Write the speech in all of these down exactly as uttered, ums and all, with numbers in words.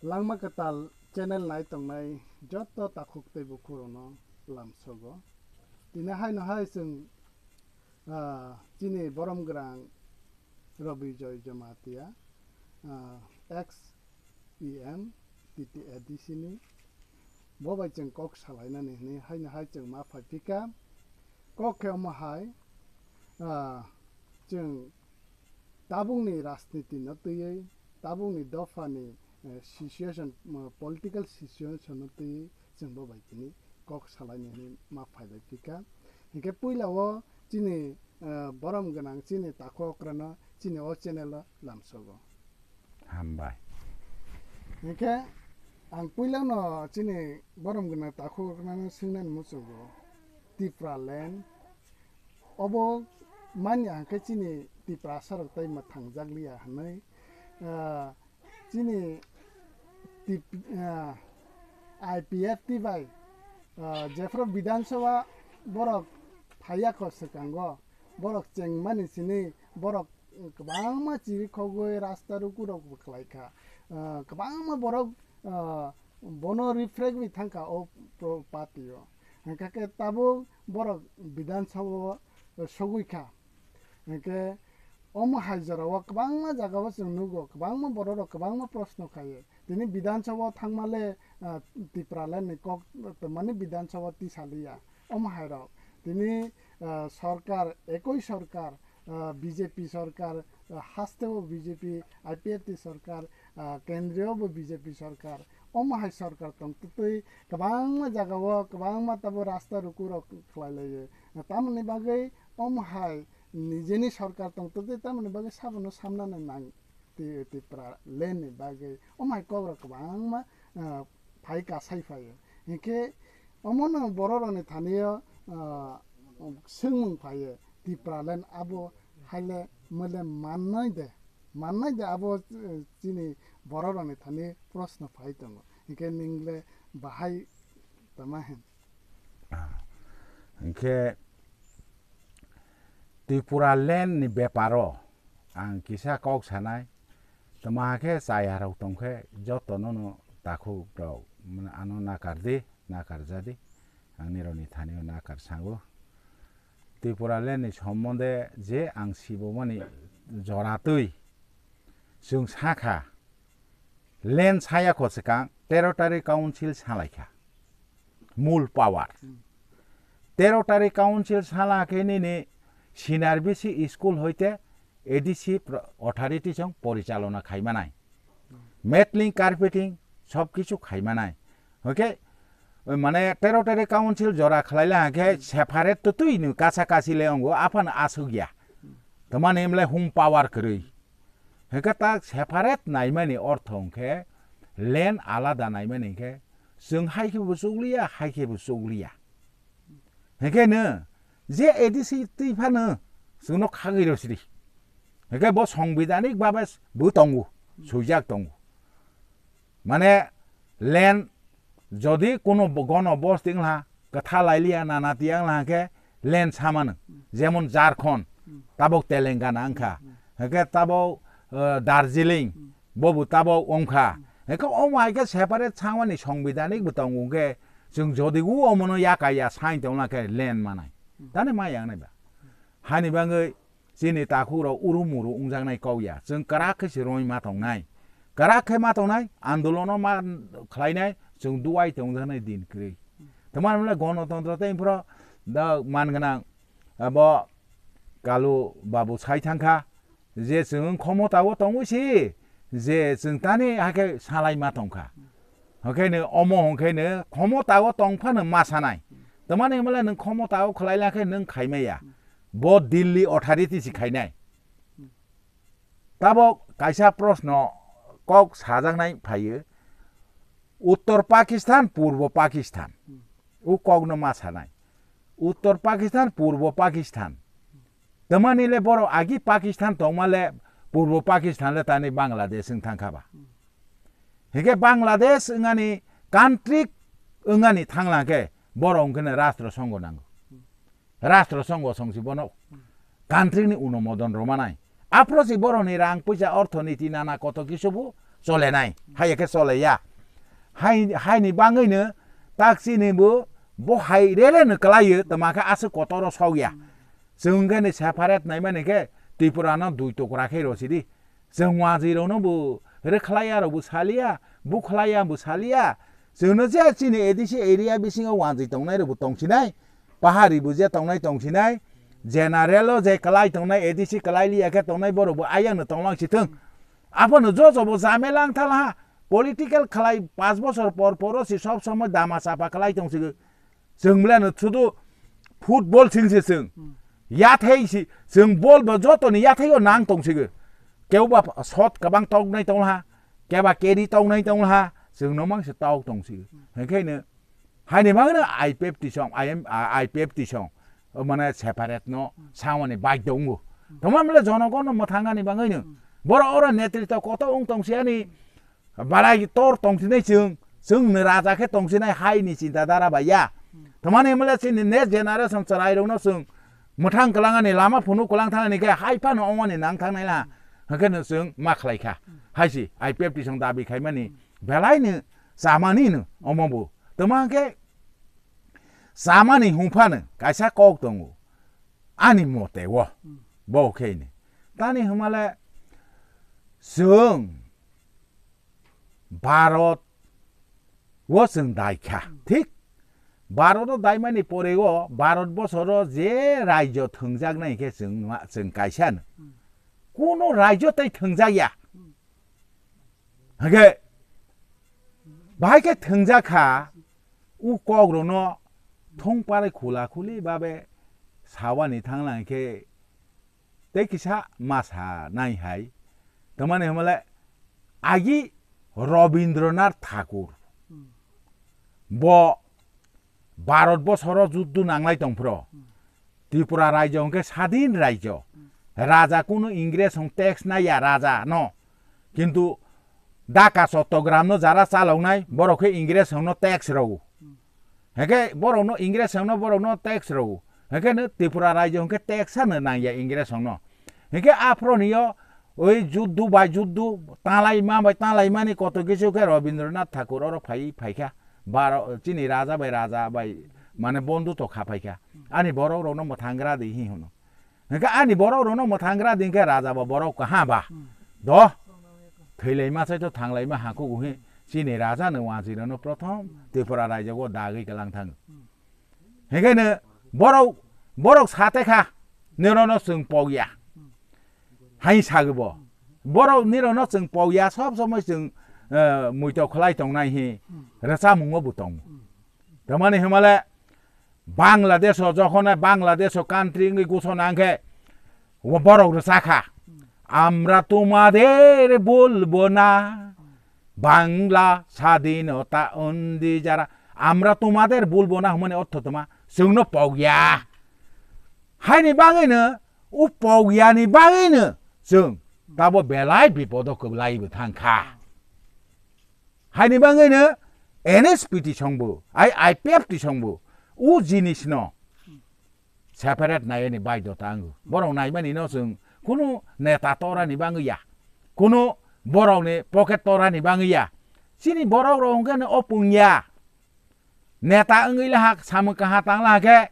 Langma Kwtal channel nai tongnai joto takhuk tei bukhukrokno lamsogo. Tini haino hai chwng, ah, chini borom gwnang Robijoy Jamatia, ah, ex E M, T T A D C ni bo bai chwng kok salainani hwnwi haino hai chwng ma phai phika. Kok khe omo hai, ah, chwng tabukni rajniti no twiwi, tabukni dophani, eh, situation, mo-, political situation no twiwi chwng bo bai tini kok salaini hwnwi ma phai lai phika. Hinkhe puila o chini, eh, borom gwnang chini takhuk okrano chini o channel o lamsogo. Hambai. Hinkhe ang puila no chini borom gwnang takhuk okrano swngnani muchungo Tipraland obo manya hwnkhe chini Tiprasa rok tei mwthang jakliya hwnwi, ah, chini Tip-, ah, I P F T bai, ah, jephru Bidhan Sabha borok phaiya kho swkango, borok chengmani sini borok kwbangma chiri khogwi rasta ruku rok bo khlai kha. Ah, kwbangma borok, ah, bono refract wi thang kha o pro-, party o. Hwnkha khe tabuk borok Bidhan Sabha o sogwi kha. Hwnkhe omo hai jora o kwbangma jaga o chwng nugo, kwbangma borok rok kwbangma proshno khaio. Tini Bidhan Sabha o thangma le, ah, Tipraland ni kok tongmani Bidhan Sabha o tisa liya. Omo hai rok. Tini, ah, sorkar, ekoi sorkar, ah, B J P sorkar, ah, haste o B J P, I P F T sorkar, ah, kendriyo bo B J P sorkar. Omo hai sorkar tong twtwi kwbangma jaga o kwbangma tabo rasta ruku rok khlai laio. Tamoni bagwi omo hai nijeni sorkar tong twtwi tamoni bagwi sabono samnani nang. Ti-, Tipraland ni bagwi omo hai kok rok kwbangma, ah, phai kasai phaio. Hinkhe omono borok rokni thani o, ah, swngmung phaio, Tipraland abo haile mole mannai de, mannai de abo, eh, chini borok rokni thani proshno phai tongo. Hinkhe ningle bahai tama hin? Ah, hinkhe Tipraland ni beparo ang kisa kok sanai, tama khe chaya rok tong khe joto no no takhuk rok ano nakar di, nakar jadi, ang nirok ni thani o nakar sango. Tipraland ni sombonde je ang sibomani joratwi chwng sakha, land saya kho swkang Territory Council salaikha, mul power. Territory Council sala khe nini sinar bisi school hoite A D C pro-, authority chong porichalona khaimanai. Matling carpeting sob kichu khaimanai. Hwnkhe, mane Territory Council jora khlaila hwnkhe separate to twi nw kacha kachi le ongo aphano aswk ya. Tamani emle hum power kwrwi. Hwnkhe ta separate naimani ortho hwnkhe land alada naimani hwnkhe chwng hai khe bo chukliya, hai khe bo chukliya. Hwnkhe no je A D C twi phano chwngno khagwi rw sidi. Hwnkhe bo songbidanik babe bo tongo, swijak tongo. Mane land jodi kuno bo-, gono bosti wngla, kwtha lailiya nana tiya wngla hwnkhe land samano, jemon Jharkhand, tabok Telangana wngkha, hwnkhe tabok, eh, Darjeeling, bobo tabok wngkha. Hwnkhe omo hai khe separate samani songbidanik bo tongo hwnkhe chwng jodi o omono yakaya sain tongla khe land manai. Tani ma yang nai ba? Hani bagwi chini takhuk rok uru muru wngjaknai kok ya. Chwng kwrak khe se roi ma tongnai. Kwrak khe ma tongnai, andolono ma khlainai, chwng duai tongjaknai din kwrwi. Tamar mwnai gonotontro tei phro da man gwnang abo Kalu babu sai thangkha je chwng khomota o tongwi si je chwng tani hakhe salai ma tongkha. Hwnkhe no omo hwnkhe no khomota o tong phano ma sanai. Tamani hwnmale nwng khomota o khlai la khe nwng khai maya. Bo Delhi authority si khainai. Tabok kaisa proshno kok sajaknai phaio, Uttor Pakistan, Purbo Pakistan. O kokno ma sanai. Uttor Pakistan, Purbo Pakistan. Tamani le borok agi Pakistan tongma le Purbo Pakistan le tani Bangladesh wng thangkha ba. Hingke Bangladesh wngani country wngani thangla khe borok wngkhe Rashtra Songho nango. Rashtra Songho songsi bono country ni unomodon romanai. Aphro si borok ni rang puisa orthoniti nana koto kisu bo cholenai, hai khe choleya. Hai, haini bangwino tak chini bo, bo hai rere no kwlaio, tama khe aswk kotoro sokya. Chwng khe ni separate naimani khe Tripura no dui tukra khe rosidi. Chwng wajwi rokno bo rwkhlaiya rokbo saliya, bukhlaiya bo saliya. Chwngno je chini A D C area bisingo wajwi tongnai rokbo tongsinai, pahari bo je tongnai tongsinai, general o je kwlai tongnai, A D C kwlai liya khe tongnai borok bo ayang no tonglang sithwng. Abono joto bo jamela wng thala ha. Political khlai panch bochor por poro si sob somoi dama chapa kwlai tongsigo. Chwng belai no sudu football sing se chwng. Yathai si chwng ball bo joto ni yathai o nang tong sigo. Kebo ba shot kabang tok nai tong ha, keba carry tok nai tong ha, chwng no mang se tok tong sigo. Hwnkhe no haini bangwi no I P F T song, I M, ah, I P F T song, o mane separate no samani baidhyo wngo. Tongma mle jonogon no mwthangani bangwi no. Boro oro netritwa koto wng tong si ani. Balai tor tongsinai chwng, chwng ni raja khe tongsinai hai ni chinta dara bai ya. Tamani mole chini next generation chwrai rokno chwng mwthang kwlangani lama phunu kwlang thangani khe hai phano ongmani nang thangnai la. Hwnkhe no chwng ma khlai kha. Hai si I P F T song dabi khaimani belai ni chamani no omo bo. Tama hwnkhe chamani hwnphano kaisa kok tongo. Ani mote o. Bo khe ni. Tani hwnmale chwng Bharat o chwng dai kha, thik? Bharat o daimani pore o Bharat bosoro je rajyo thwngjak nai khe chwng ma-, chwng kaisa no. Kuno rajyo tei thwngjak ya. Hwnkhe bahai khe thwngjak kha, u kok rokno thung parai khula khuli babe sawani thanglang khe tei kisa ma sa nai hai. Tamani hwnmale agi Rabindranath Thakur. Bo Bharat bosoro juddu nanglai tongphro. Tripura rajyo hwnkhe sadin rajyo. Raja kunu Ingres hwn tax naiya raja no. Kintu Dhaka Chattogram no jara chaloknai borok khe Ingres hwn no tax rw. Hwnkhe borokno Ingres rokno borokno tax rw. Hwnkhe no Tripura rajyo hwnkhe tax ano nangya Ingres rokno. Hwnkhe aphro niyo oi juddu bai juddu, talai ma bai talai mani koto kisu khe Rabindranath Thakur oro phai phaikha. Baro chini raja bai raja bai mane bondu to kha phaikha. Ani borok rokno mwthangra di hi hwno. Hwnkhe ani borok rokno mwthangra di hwnkhe raja bo borok kaha ba. Do. Thwilaima sai to thanglaima hakugu hi. Chini raja no wajwi rokno prothom Tripura rajyo go dagwi kwlang thang. Hwnkhe no borok, borok sa te kha, nirokno chwng pokya. Hai sagwi bo. Borok nirokno chwng pokya, sob somoi chwng, eh, muito khlai tongnai hi rwchapmungo bo tongo. Tamani hwnmale Bangladesh o jokhon Bangladesh o country wngwi gusona hwnkhe o borok rwchakha. Amra tumader bolbo na Bangla sadinota undi jara. Amra tumader bolbo na hwnmani ortho toma chwngno pokya. Haini bangwino, o pokyani bangwino chwng tabo belai bipodo kwlaibo thangkha. Haini bangwino N S P T songbo, ai I P F T songbo, o jinisno separate naiyani baidota wngo. Borok naimani no chwng kunu neta torani bangwi ya, kunu borokni pocket torani bangwi ya. Chini borok rok hwnkhe no opung ya. Neta wngwi lahak samung kaha tang lahak khe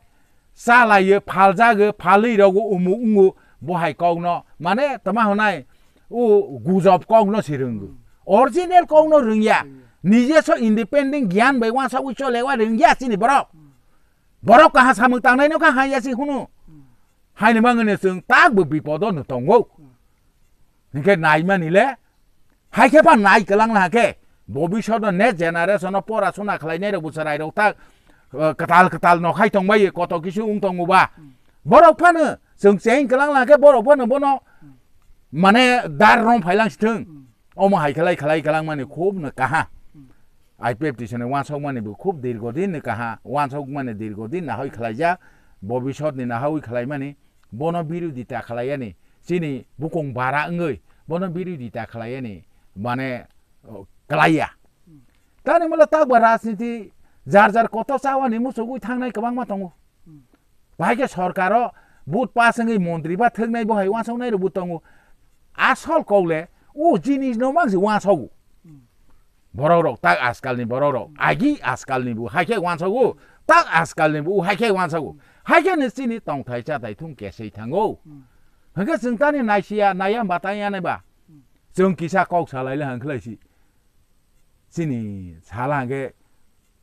chalaiyo, phaljago, phalwi rogo, umuk wngo, bo hai kokno, mane tama hwnai, o gujob kokno se rwngo. Original kokno rwngya. Nijeso independent giyan bai uansugwi cholewa rwngya chini borok. Borok kaha samung tangnai no kha haya si hunu. Haini bangwino chwng takbo bipodo no tongo. Hinkhe naimani le, hai khe pha nai kwlang na khe, bobishoto next generation o pora suna khlainai rok bo chwrai rok tak, eh, kwtal kwtal no khai tongbai koto kisu wng tongo ba. Borok phano chwng cheng kwlang na khe borok phano bono mane dar rong phailang sithwng. Omo hai khlai khlai kwlangmani khub no kaha. I P F T sini uansukmani bo khub dirgo din ni kaha. Uansukmani dirgo din nahoi khlaijak, bobisot ni nahoi khlaimani bono birodita khlaiyani, chini bukung bara wngwi bono birodita khlaiyani, mane, o, klaiya. Tani mula takba rajniti jar jar kotor chawani muchugwi thangnai kwbangma tongo. Bahai khe sorkaro vote pass wngwi montri ba thwknai bo hai uansuknai rokbo tongo. Asol kok le o jinis no mang se uansugo. Borok rok tak ajkal ni borok rok, agi ajkal ni bo hai khe wansago, tak ajkal ni bo hai khe wansago. Hai khe ni chini tongthai chathai thung kesai thango. Hwnkhe chwng tani naisiya, naiya ba taiya nai ba. Chwng kisa kok salai le hwnkhlai si. Chini sala hwnkhe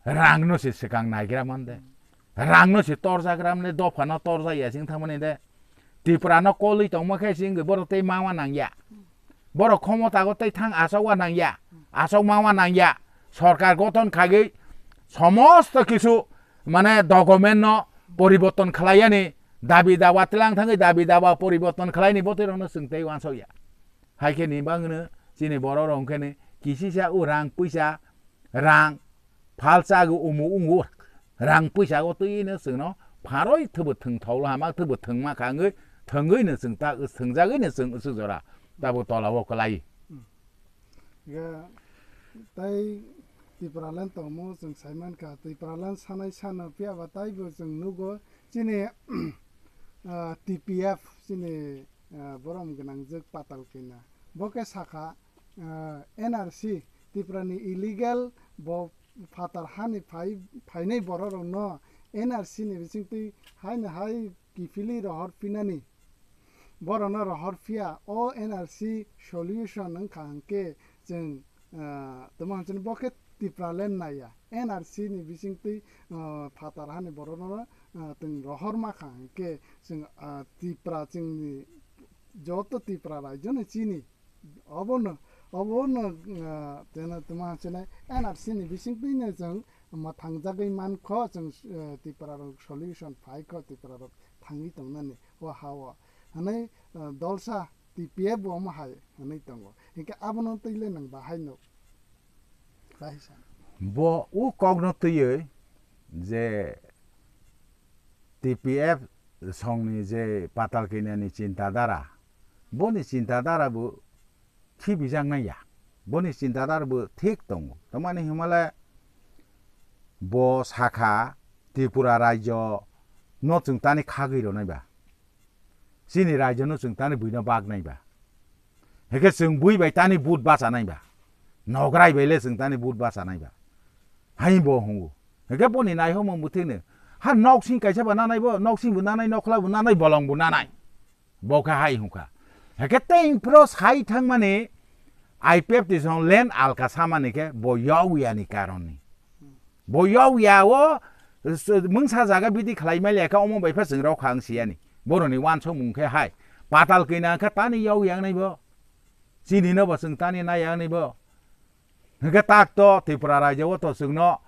rang no se swkang naigra man de. Rang no se torjagra mani dopha no torjak ya sing thangmani de. Tripura no kolwi tongma khe sing borok tei mawa nangya. Borok khomotago tei thang asokwa nangya. Asok mawa nangya. Sorkar gothon khagwi somosto kisu mane document no poriborton khlaiyani dabi dawa tlang thangwi dabi dawa poriborton khlaini botwi rokno chwng tei wansokya. Hai khe ni bangno chini borok rok hwnkhe ni kisisa o rang puisa, rang phalsa go umu ungu, rang puisa go twi no chwngno pharoi thwbo thwngthok hama thwbo thwngma kha wngwi thwngwi no chwng ta thwngjagwi no chwng swk jora tabo tola o kwlai. Ga tai Tipraland tongmo chwng saimankha, Tipraland sanai sana phiya ba taibo chwng nugo chini, ah, T P F chini ah, borom gwnangjwk Patal Kanya. Bo khe sakha, ah, N R C, Tripura ni illegal bo phatar hani phai-, phainai borok rokno N R C ni bisingtwi haino hai kiphilwi rohor phinani. Borokno rohor phiya, o N R C solution wngkha hwnkhe chwng ah, tamo hwncheno bo khe Tipraland naiya. N R C ni bisingtwi, ah, phatar hani borokno, ah, twng rohor ma kha hwnkhe chwng, ah, Tipra chwngni joto Tipra raijo ni chini. Obono, obono, ah, teno tamo hwncheno N R C ni bisingtwino chwng mwthangjagwi mankho chwng, ah, Tipra rok solution phaikho Tipra rok thangwi tongnani o ha o. Hwnwi, ah, dolsa T P F bo omo hai hwnwi tongo. Hinkhe abono twi le nwng bahai nuk. Bahai sa. Bo o kokno twiwi je T P F songni je Patal Kanyani chintadara, boni chintadara bo khibijaknai ya. Boni chintadara bo thik tongo. Tamani himale bo sakha Tripura raijo no chwng tani khagwi rwnai ba. Chini raijo no chwng tani buino bak nai ba. Heke chwng bui bai tani but bacha nai ba. Nograi bai le chwng tani but bacha nai ba. Hai bo hungu. Heke boni nai homo muthine. Ha nok sing kaisa ba nanai bo, nok sing bo nanai, nokla bo nanai, bolong bo nanai. Bo kha hai hungkha. Heke tei phro sai thangmani I P F T song land alka samani khe bo yog yani karonni. Bo yog ya o s-, mungsa jaga bidi khlai mai lekha omo bai pha chwng rok khang siyani. Boroni wansok mung khe hai. Patal kina kha tani yog yang nai bo. Chini no bo chwng tani nai yang nai bo. Hingke tak to Tripura rajyo o to chwngno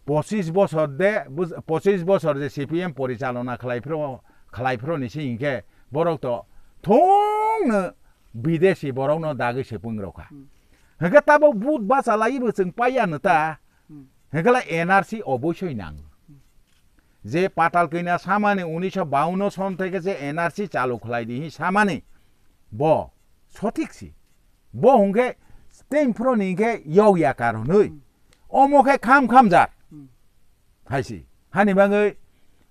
pochis bosor de, bus-, pochis bosor je C P M porichalona khlai phro, khlai phro ni se hingke borok to thung no bidesi borok no dagwi se pung rokha. Hmm. Hingke tabo but bacha lai bo chwng paiya no ta. Hmm. Hingke la N R C obosoi nang. Hmm. Je Patal Kanya samani unisho baunno son theke je N R C chalu khlai di hi samani bo sothik si. Bo hwnkhe tei phro ni hwnkhe yog ya karon hwnwi. Hmm. Omo khe kham kham jar. Hmm. Hai si. Hani bagwi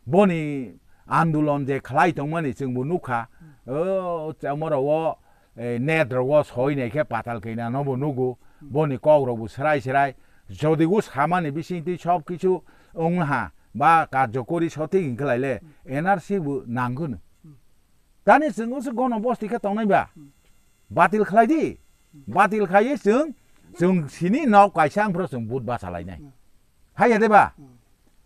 boni andolon je khlai tongmani chwng bo nukha. Hmm. O chamoro o, eh, net rogo soi nai khe Patal Kanya no bo nugo. Hmm. Boni kok rok bo srai srai. Jodi go samani bisingtwi sob kichu wng ha ba karjokori sothik hwnkhe lai le Hmm. N R C bo nangwno. Hmm. Tani chwng wngse gono bosti khe tongnai ba? Hmm. Batil khlai di. Hmm. Batil khlai chwng, chwng sini nok kaisa ang phro chwng but bacha lainai. Hmm. Hai ya de ba? Hmm.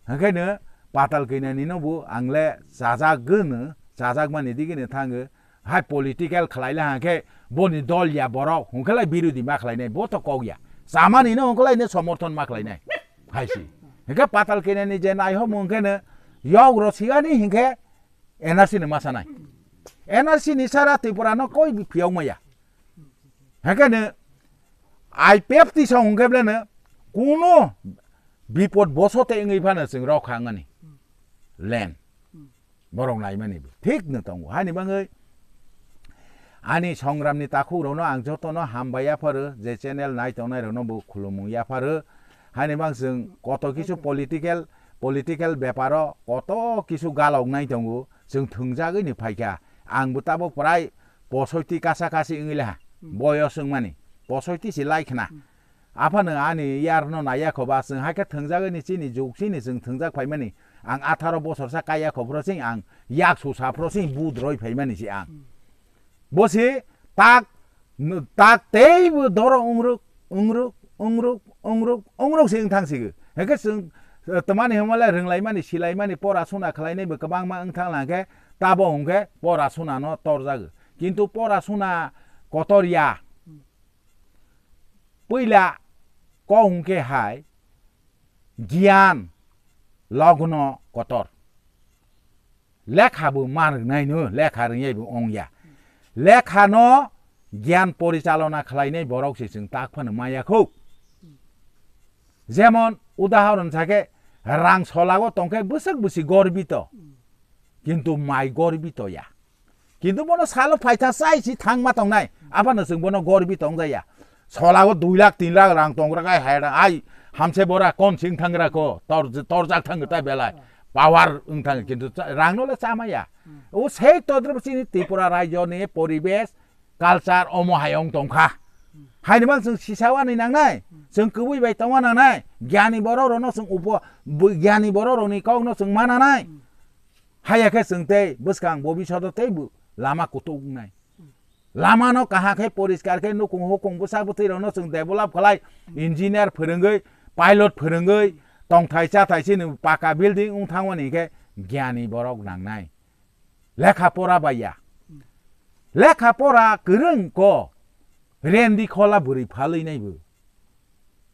Hwnkhe no Patal Kanya ni no bo ang le chajak gwn, chajak mani digi no thango. Hai political khlai le hangkhe boni dol ya borok hwnkhe lai birodhi ma khlai nai, bo to kok ya. Chamani no hwnkhe lai no somorthon ma khlai nai. Hai si. Hwnkhe Patal Kanya ni je nai ho mo hwnkhe no yog ro sigani hwnkhe N R C ni masa nai. N R C ni sara Tripura no koi bi phiyok maya. Hake ne I P F T song hwnkhe ble ne kuno bipod boso te wngwi phano chwng rok kha wngani. Len. Borok nai mani bo. Thik no tongo. Hani bangwi ani songram ni takhuk rok no ang joto no hambai yapharo je channel nai tongnai rok no bo khulumung yapharo. Hani bang chwng koto kisu political, political beparo koto kisu galok nai tongo. Chwng thwngjagwi ni phaikha. Ang bo tabok prai posoiti kasa kasi wngwi laha. Hmm. Boyos wngmani. Posoiti si lai khna. Hmm. Aphano ani yarno naiya kho ba, chwng hai khe thwngjagwi ni chini jug chini chwng thwngjak phaimani. Ang atharo bosor sa kaiya kho phro sing ang yak susa phro sing but roi phaimani si ang. Bo si tak, tak teibo doro ungruk, ungruk, ungruk, ungruk, ungruk si wng thang sigo. Hwnkhe chwng, eh, twmani hwnmale rwnglaimani, silaimani, pora suna khlainaibo kwbangma wng thang lang khe tabo hwnkhe pora sunano torjago. Kintu pora suna kotor ya. Puila kok hwnkhe hai giyan logno kotor. Lekha bo ma rwngnai no, lekha rwngyai bo ongya. Lekha no giyan porichalona khlainai borok se chwng tak phano maya kho. Jemon udahoron sakhe rang solago tongkhe bwswk bwsi gorbito. Kintu mai gorbito ya. Kintu bono salo phaitha chai si thangma tongnai. Aphano chwng bono gorbi tongjaya. Solao dui lakh tin lakh rang tongra kai hai rang ai hamse bora kon sing thangra ko tor torjak thang ta belai. Power wng thang kintu cha- rang no le chamaya. O sei todrop chini Tripura rajyo ni poribesh culture omo hayong tongkha. Haini bang chwng sisawani nangnai. Chwng kwbwi bai tongma nangnai. Gyani borok rono chwng upo bu- gyani borok roni kok no chwng mananai. Haya khe chwng tei bwskang bobisoto tei bo lama kutuk wngnai. Lama no kaham khe poriskar khe nukung hukung bwsa bwtwi rok no chwng develop khlai, engineer phwrwngwi, pilot phwrwngwi, tongthai chathai chini paka building wng thangmani khe gyani borok nangnai. Lekha pora bai ya. Lekha pora kwrwng ko rendi khola bwrwi phalwi nai bo.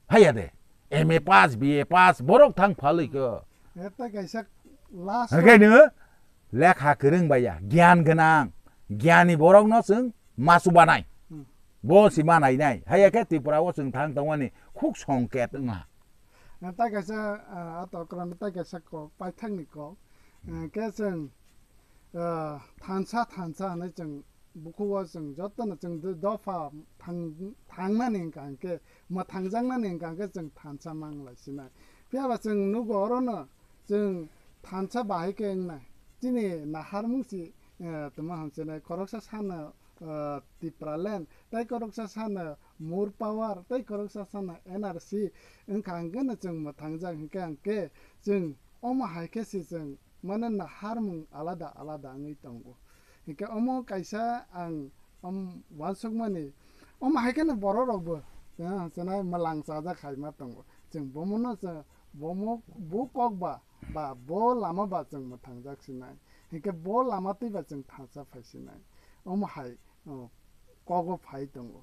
Haya de. M A pass, B A pass, borok thang phalwi ko. Eta kaisa last. Hake no lekha kwrwng bai ya, gyan gwnang, gyani borok no chwng masu banai. Hmm. Bo si manai nai. Haya khe Tripura o chwng thang tongmani khuk songket wngha. Eta kaisa, ah, ato kwrwng eta kaisa kok, paithak ni kok. Hmm. Eh, ke chwng, ah, thansa, thansa hwnwi chwng bukhuk o chwng jotono chwng do-, dopha thang-, thangnani hwnkha hwnkhe, mwthangjaknani hwnkha hwnkhe chwng thansa manglai sinai. Phiya ba chwng nugo orono chwng thansa bahai khe wngnai. Chini naharmung si, eh, tongma hamsinai, khoroksa sano, eh, Tipraland, tei khoroksa sano More Power, tei khoroksa sano N R C wngkha hwnkhe no chwng mwthangjak hwnkhe hwnkhe chwng omo hai khe si chwng mane naharmung alada alada wngwi tongo. Hinkhe omo kaisa ang, om, uansukmani, omo hai kheno borok rokbo, eh, chwna mwlang chajak hai ma tongo. Chwng bomono chwng, bomo, bo kok ba, ba bo lama ba chwng mwthangjak sinai. Hinkhe bo lama twi ba chwng thansa phai sinai. Omo hai, oh, kogo phai tongo.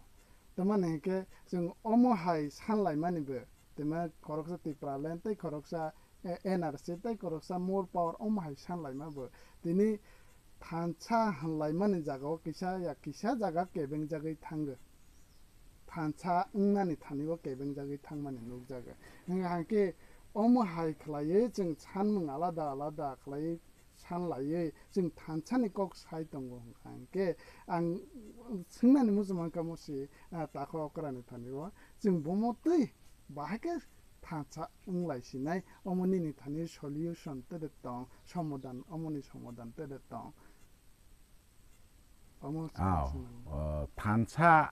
Tamani hinkhe chwng omo hai sanlaimani bo, tei ma khoroksa Tipraland tei khoroksa eh, N R C tei khoroksa More Power omo hai sanlaima bo. Tini thansa hinlaimani jagao kisa ya kisa jaga kebengjagwi thango. Thansa wngnani thani o kebengjagwi thangmani nukjago. Hwnkha hwnkhe omo hai khlaiwi chwng sanmung alada alada khlaiwi sanlaiwi chwng thansani kok sai tongo hwnkha hwnkhe ang swngnani muchung mankha musi, ah, takho okrani thani o chwng bomo twi bahai khe thansa wng lai sinai, omo nini thani solution tede tong, somodan, omoni somodan tede tong. Omo Aw, swngmani. O, thansa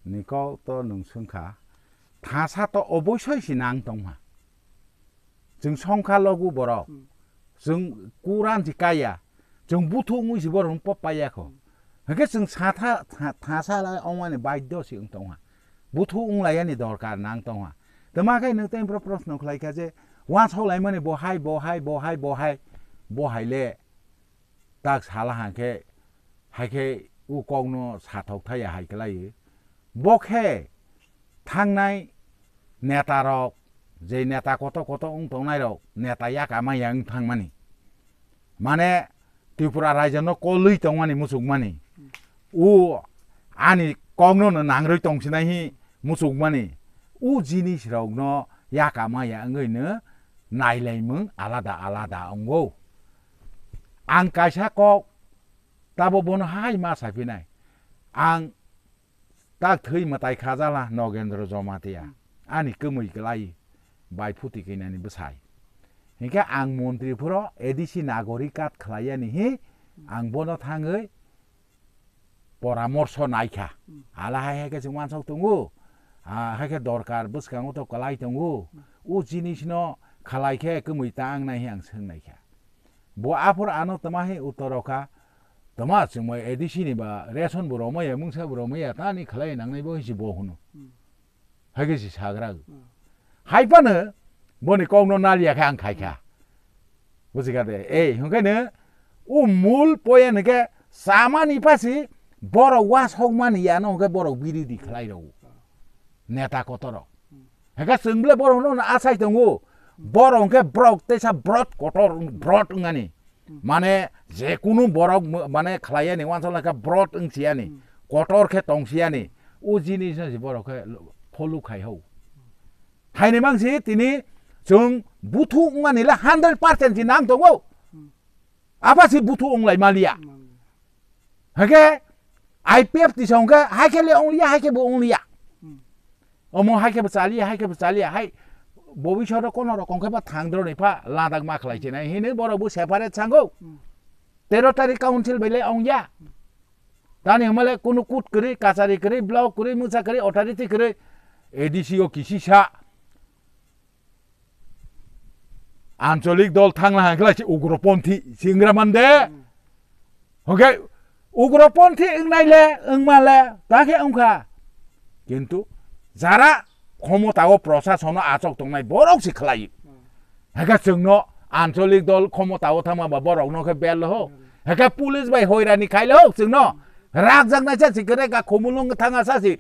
ni kok to nwng swngkha, thansa to oboisoi si nang tongma. Chwng songkha logu borok, Hmm. Chwng Quran si kaya, chwng buthu wngwi si borok pop paiya kho. Hmm. Hwnkhe chwng satha, tha-, thasa lai ongmani baidho si wng tongha. Buthu wng laiyani dorkar nang tongha. Tama khe nwng tei pro-, proshno khlai kha je, uansuk laimani bo hai, bo hai, bo hai, bo hai, bo hai le tak sala hangkhe, hai khe u kokno sathok thaya hai khlai. Bo khe thangnai neta rok, je neta koto koto wng tongnai rok, neta yaka maya wng thangmani. Mane Tripura raijo no kolwi tongmani muchukmani. U ani kokno no nangrwi tongsinai hi muchukmani. U jinis rok no yaka maya wngwi no nailaimung alada alada wngo. Ang kaisa kok tabo bono hai ma saphinai. Ang tak thwi mwtai khajala Nogendra Jomatia. Hmm. Ani kwmwi kwlai bai phuti khinani bwsai. Hinkhe ang montri phuro A D C nagorik card khlaiyani hi ang bono thangwi poramorso naikha. Hmm. Hala hai hai khe chwng uansuk tongo. Ah, hai khe dorkar bwskango to kwlai tongo. O jinis no khalai khe kwmwi ta wngnai hwnwi ang swngnaikha. Bo aphuru ano tma hwnwi uttor rokha, tma chwngma A D C ni ba ration bo romaya, mungsa bo romaya, tani khlai nangnai bo hwnwi se bo hwno. Hmm. Hai khe se sagra. Hmm. Hai phano boni kokno naliya khe ang khaikha. Bujikha de? Ei, hwnkhe no o mul poyan hwnkhe samani phasi borok wasokmani yano hwnkhe borok birodhi khlai rwo. Neta kotorok. Hwnkhe chwng bole borokno no achai tongo. Borok hwnkhe borok teisa brot kotor, brot wngani. Mane je kunu borok mo-, mane khlai yani, wansok lai khe brot wng si yani, kotor khe tong si yani. O jinis no se borok khe follow khai hau. Haini mangsi tini chwng buthu wngmani le hundred percent si nang tongo. Apa si buthu wng lai maliya. Hake I P F T song khe hai khe le wng liya, hai khe bo wng liya. Omo hai khe bo chaliya, hai khe bo chaliya, hai bobiswt kono rokom khe ba thang dro ni pha ladak ma khlai chinai. Hini borok bo separate sango. Tero tarik council bai le wng ya. Tani hwnmale kunu kut kwrwi, kachari kwrwi, block kwrwi, mwsa kwrwi, authority kwrwi, A D C o kisi sa. Ancholik dol thangla hangkhe lai se ugroponthi singra mande. Hwnkhe ugroponthi wngnai le, wngma le, ta khe wngkha. Kintu jara khomotao prosasono achok tongnai borok se khlai. Hake chwngno ancholik dol khomotao thangma ba borokno khe bel ho. Hake police bai hoirani khai le ho chwngno. Rakjaknai sa si kre ka khumulung thanga sa si.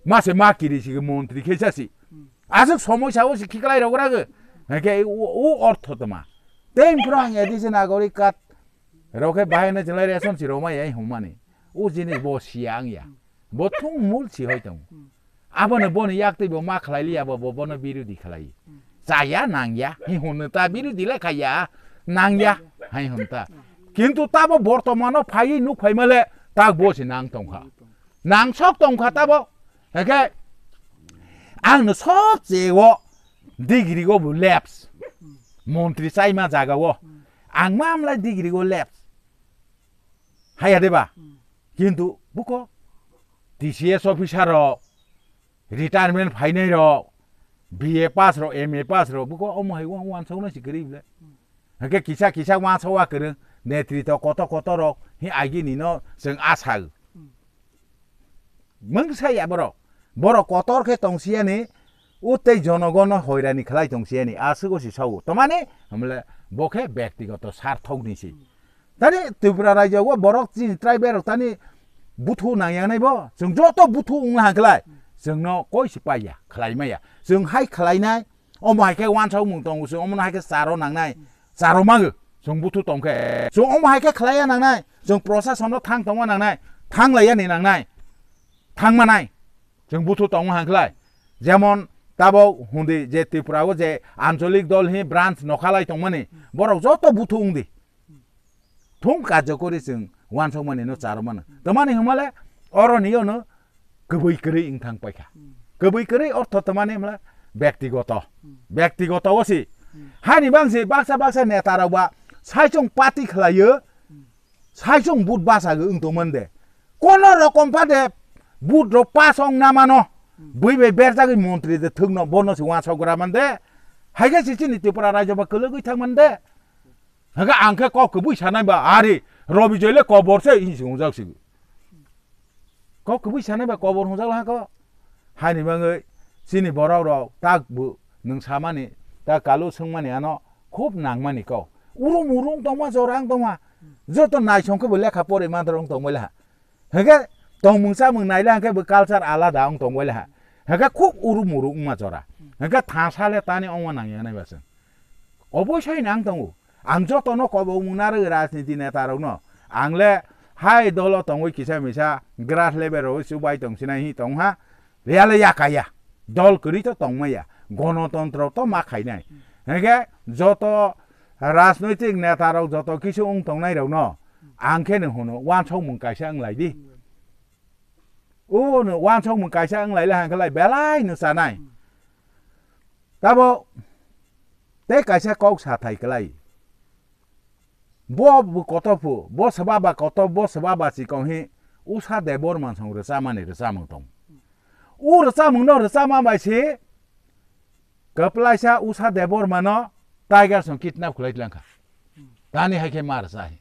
Ma se ma kiri si montri khe sa si. Aswk somoi sao si khiklai rok rago. Hake u, u ortho tma. Tei phro ang A D C nagorik card rok khe bahai no chwngla ration si romai ai hwnmani. U jinis bo siya ang ya. Bo thung mul si hoi tong. Abono boni yak tei bo ma khlai liya bo, bo bono birodhi khlai. Chaya nang ya, hi hwn ta birodhi le khaya, nang ya, hai hwn ta. Kintu tabo bortomano phai nuk phai male tak bo si nang tong kha. Nang sok tong kha tabo. Hake ang no sob che o degree go bo leps. Montri chai ma jaga o. Ang ma amlai degree go leps. Haya de ba? Kintu buko T C S officer rok, retirement phainai rok, B A pass rok, M A pass rok, buko omo hai wan, wansok no si kwrwi bwle. Hake kisa kisa wansok wa kwrwng, netrito koto koto rok, hi agi ni no chwng asa. Mungsa ya borok. Borok kotor khe tong siyani, o tei jonogono hoirani khlai tong siyani, aswk o si sao. Tamani, hamle bo khe bektigoto sarthok ni si. Tani Tripura rajyo o borok chini tribe rok tani buthu nang yang nai bo. Chwng joto buthu wng ha khlai. Chwngno koi si pai ya, khlai ma ya. Chwng hai khlai nai, omo hai khe wansok mung tongo, chwng omo hai khe charo nang nai. Charo mago, chwng buthu tong khe. Chwng omo hai khe khlai ya nang nai. Chwng prosason no thang tong ma nang nai. Thang lai ya ni nang nai. Thang ma nai. Chwng buthu tong ma ha khlai. Jemon tabo hundi je Tripura o je ancholik dol hi branch nokhalai tong mani. Borok joto buthu wng di. Thung karjo kori chwng wansok mani no charo mano. Tamani hwnmale oro ni ono kwbwi kwrwi wng thang paikha. Kwbwi kwrwi ortho tamani hwnmale bektigoto. Bektigoto o si. Hani bang si baksa baksa neta rok ba saichung party khlaiyo, saichung but basa go wng tong mande. Kono rokom pa de but rok pass wng na mano. Bui bai berjagwi montri de thwkno bono si wansok gra mande. Hai khe si chini Tripura rajyo ba kwlwgwi thang mande. Hwnkhe ang khe kok kwbwi sanai ba, ari Robi Joy le kobor se, hwnwi se hwnjak sigo. Kok kwbwi sanai ba kobor hwnjak la kho. Haini bagwi chini borok rok tak bo nwng samani, tak kalu swngmani ano khub nangmani kok. Urum urum tongma, jora wng tongma. Joto naisong khe bo lekha pori mandar wng tongmali ha. Hwnkhe tongmung chamung naile hwnkhe bo culture alada wng tongmali ha. Hwnkhe khub urum urum wngma jora. Hwnkhe thasa le tani wngma nangya nai ba chwng. Oboisoi nang tongo. Ang jotono kobokmung narwk rajniti neta rokno. Ang le hai dolo tongwi kisa misa grass level rogwi chubai tong sinai hi tong ha. Riyale yakaya. Dol kwrwi to tongmaya. Gonotontro to ma khainai. Hwnkhe joto rajnoitik neta rok joto kisu wng tongnai rokno ang khe no hwno wansokmung kaisa wng lai di. O no wansokmung kaisa wng lai le hwnkhe lai belai no chanai. Tabo tei kaisa kok sa thai kwlai. Bo bo kotor phu, bo swba ba kotor, bo swba ba chikon hi usa Debbarma song rwchamani rwchamung tong. U rwchapmungno rwchapma bai se kwplaisa Usha Debbarmano Tiger song kidnap khlai tlangkha. Tani hai khe ma rwchai.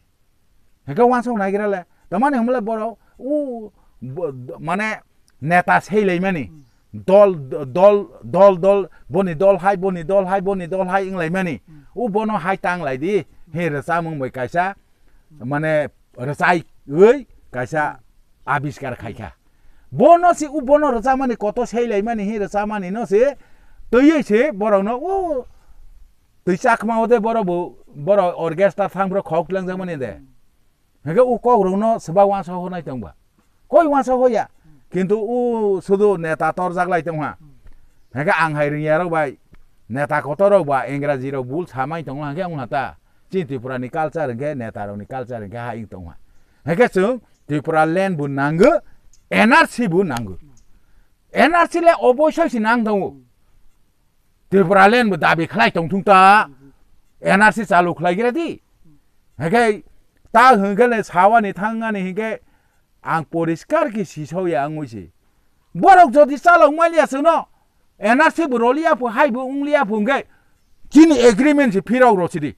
Hingke wansok naigra le. Tamani hwnle borok u bo-, mane neta seilaimani. Dol, dol, dol, dol, boni dol hai, boni dol hai, boni dol hai wnglaimani. U bono hai tanglai di. He rwchapmung bai kaisa mane rwchaiwi kaisa abiskar khaikha. Bono si u bono rwchapmani koto seilaimani hi rwchapmani no si twiwi si borokno u twi chakma ode borok bo borok orchestra thang borok khok langjakmani de. Hingke u kok rokno swbak wansa honai tongba. Koi wansa hoya. Kintu u sudu neta torjak lai tongha. Hingke ang hai ringya rok bai neta kotor rok ba Engraji rok bul samai tongla hingke wngha ta. Chini Tripura ni culture hingke neta rok ni culture hingke ha ing tongha. Hingke chwng Tripura land bo nango, N R C bo nango. N R C le oboisoi si nang tongo. Tripura land bo dabi khlai tong thung ta. N R C chalu khlai gira di. Hingke ta hingke le sawani thangani hingke ang poriskar khe sisao ya wngwi si. Borok jodi chalok manya chwngno N R C bo roliya phu, hai bo wngliya phu hingke chini agreement si phirok ro sidi.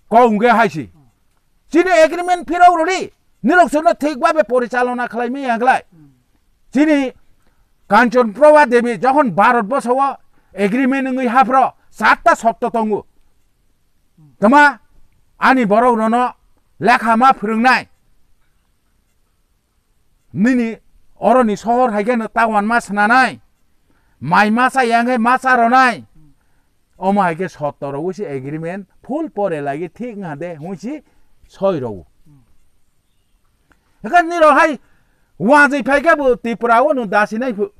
Kok hingke hai si. Chini agreement phirok rodi. Nirok chwngno thik babe porichalona khlai manya khlai. Chini Kanchan Prabha Devi jokhon Bharat borsao agreement wngwi haphro chatta sotto tongo. Tama ani borok rono lekha ma phwrwngnai. Nini oroni sohor hai khe no tawan ma swnanai. Mai ma cha yang khe ma cha ronai. Omo hai khe sotto rogwi se agreement full pore lagi thik wngha de hwnwi se soi rogo. Hwnkhe nirok hai wanjwi phai khe bo Tripura o nwng dasinai phu.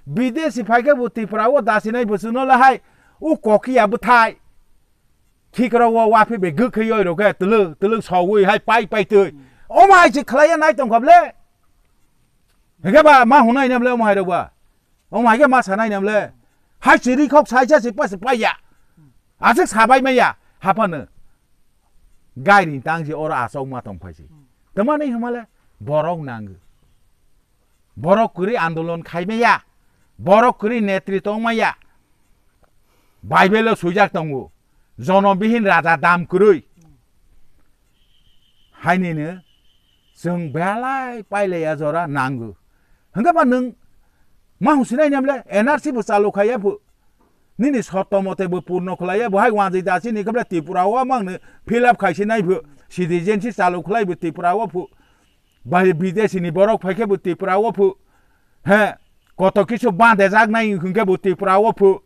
Bidesi phai khe bo Tripura o dasinai phu chwngno le hai u kokiya bwthai. Khikrok o waphik bai gwkhwi oi rok khe twlwk twlwk sogwi hai pai pai twi. Omo hai se khlaiya nai tong kha ble. Hwnkhe ba ma hwnai nam le omo hai rok ba. Omo hai khe ma sanai nam le. Hai se ri khok saisa se pa se paiya. Aswk sabai maya haphano. Gairing tang se oro aswk ma tong phai se. Tamani hwnma le borok nango. Borok kwrwi andolon khai maya. Borok kwrwi netri tong maya. Bible o swijak tongo. Jonom bihin raja dam kwrwi. Hainino chwng belai pailaiya jora nango. Hwnkhe ba nwng ma hwnsinai nam le N R C bo chalu khaiya phu. Nini sotto mote bo purno khlaiya bo hai wanjwi dasi ni khe Tripura o mangno fill up khai sinai phu. Citizenship chalu khlai bo Tripura o phu. Bai bidesi ni borok phai khe bo Tripura o phu. He, koto kisu bande jak nai hwnkhe bo Tripura o phu.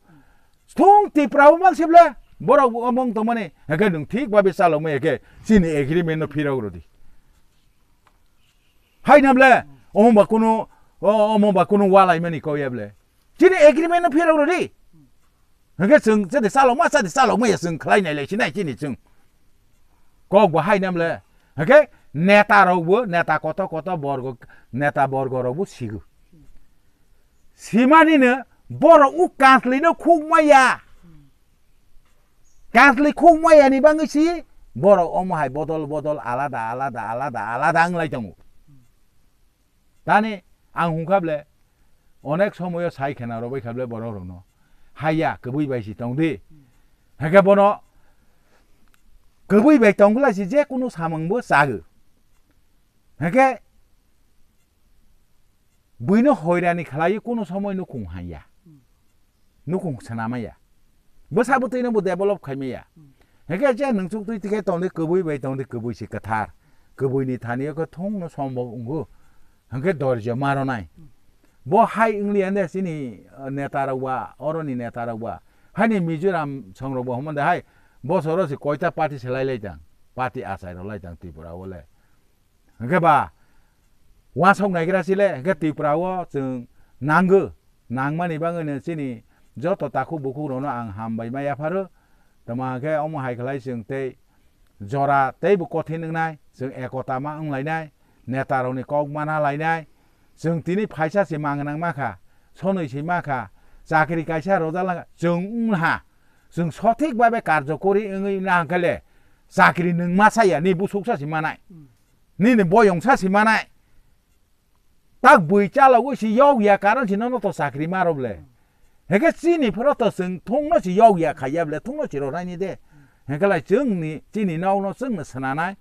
Thung Tripura o mang sible borok bo omong tongmani. Hake nwng thik babe chalokmai hake chini agreement no phirok rodi. Hai na ble omo ba kunu o-, omo ba kunu walai mani kau ya ble. Chini agreement no phirok rodi. Hake chwng chini chalokma chini chalokma ya chwng khlai nai lai sinai chini chwng. Kok bo hai na ble. Hake neta rok bo neta koto koto borgo neta borgo rok bo sigo. Simani no borok u kantli no khuk maya. Kantli khuk maya ni bangwi si borok omo hai bodol bodol alada alada alada alada wng lai tongo. Tani ang hwn kha ble onek somoyo sai khena rw bai kha ble borok rok no. Haiya kwbwi bai si tong di. Hake bono kwbwi bai tong glai si je kunu samung bo chago. Hake buino hoirani khlai kunu somoi nukhung haiya. Nukhung swnamaya. Bwsa bwtwi no bo develop khaimaya. Hake je nwngchuk twi tikhe tongdi kwbwi bai tongdi kwbwi se kwthar. Kwbwi ni thani o khe thung no sombok wngo. Hake dorjo maronai. Bo hai wngliya ne chini, uh, neta rok ba, oroni neta rok ba. Haini Mizoram song rok bo hwnmande hai bosoro se koita party se lai lai tang. Party achai rok lai tang Tripura o le. Hwnkhe ba, uansuk naigra chile, hwnkhe Tripura o chwng nango, nangmani bagwino chini joto takhuk bukhuk rokno ang hambai ma yapharo. Tamo hwnkhe omo hai khlai chwng tei jora teibo kothin wngnai, chwng ekota ma wnglainai, neta rokni kok mana lainai, chwng tini phaisa se mangnang ma kha, sonoi se ma kha, chakri kaisa rojak lang kha, chwng wng ha, chwng sothik babe karjo kori wngwi na hwnkhe le chakri nwng ma saya, ni busuksa se manai. Nini boyong sa si manai. Tak bui chalogwi si yog ya karon si nono to chakri ma rw ble. Hwnkhe chini phoro to chwng thungno si yog ya khaiya ble, thungno si rw naini de. Hwnkhe lai chwngni, chini nokno chwngno swnanai,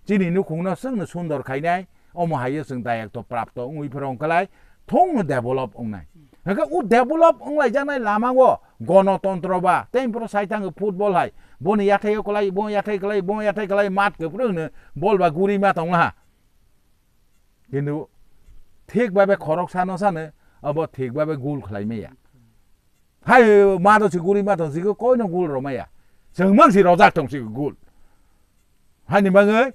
chini nukhungno chwngno sundor khainai, omo hai o chwng dayakto prapto wngwi phoro hwnkhe lai thungno develop wngnai. Hwnkhe o develop wnglaijaknai lama o gonotontro ba, tei phoro sai thangwi football hai, boni yathai o kwlai, boni yathai kwlai, boni yathai kwlai, mat kwphwrwngno bol ba guri ma tonglaha. Kintu thik babe khorok sano sano abo thik babe gul khlai maya. Hai ma do si guri ma tong si koi no gul ro maya. Chwng mang si rojak tong si gul. Hani bagwi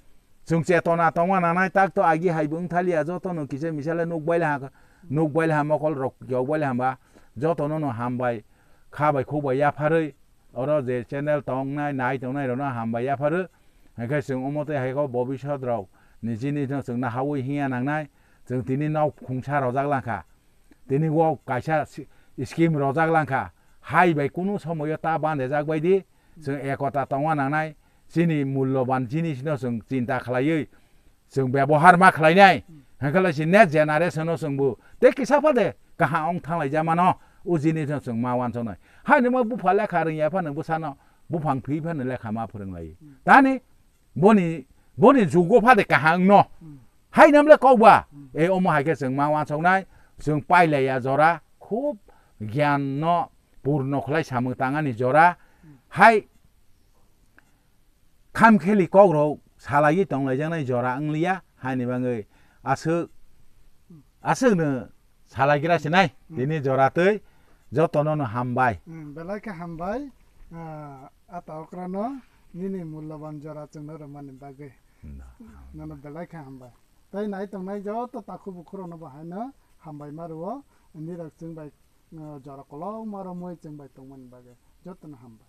chwng chetona tongma nanai tak to agi hai bung thalia joto no kisa misale nuk baila ha nuk baila ha mokol rok yok baila hamba joto no no hambai kha bai khuk bai yapharwi oro je channel tongnai nai tongnai rok no hambai yapharo. Hwnkhe chwng omo tei hai khe bobisot rok ni jini no chwng nahaui hiya nangnai. Chwng tini nok khungsa rojak langkha. Tini wok kaisa si-, scheme rojak langkha. Hai bai kunu somoyo ta bandajak bai di. Chwng ekota tongma nangnai. Chini mulloban jinis no chwng chinta khlaiwi chwng bebohar ma khlainai. Hwnkhe lai si next generation no chwngbo tei kisa phade kaham ong thanglai ja mano. O jinis no chwng ma wansoknai. Haino ma bupha lekha rwngya phano bwsano buphang thwi phano lekha ma phwrwnglai. Tani boni, boni jugo phade kaham no. Hai namle kok ba. E omo hai khe chwng ma wansoknai, chwng pailaiya jora, khub gyan no purno khlai samung tangani jora. Hai khamkheli kok rok salaiwi tonglaijaknai jora wngliya, haini bagwi aswk, aswk no salaigra sinai, tini jora twi jotono no hambai. Hmm, belai khe hambai, ah, ata okrano nini mulloban jora chwngno rwmani bagwi. Nono belai khe hambai. Tei nai tongnai joto takhu bukhurokno bo haino hambai ma rwo, nirok chwng bai, ah, jora kolokma romwi chwng bai tongmani bagwi. Jotono hambai.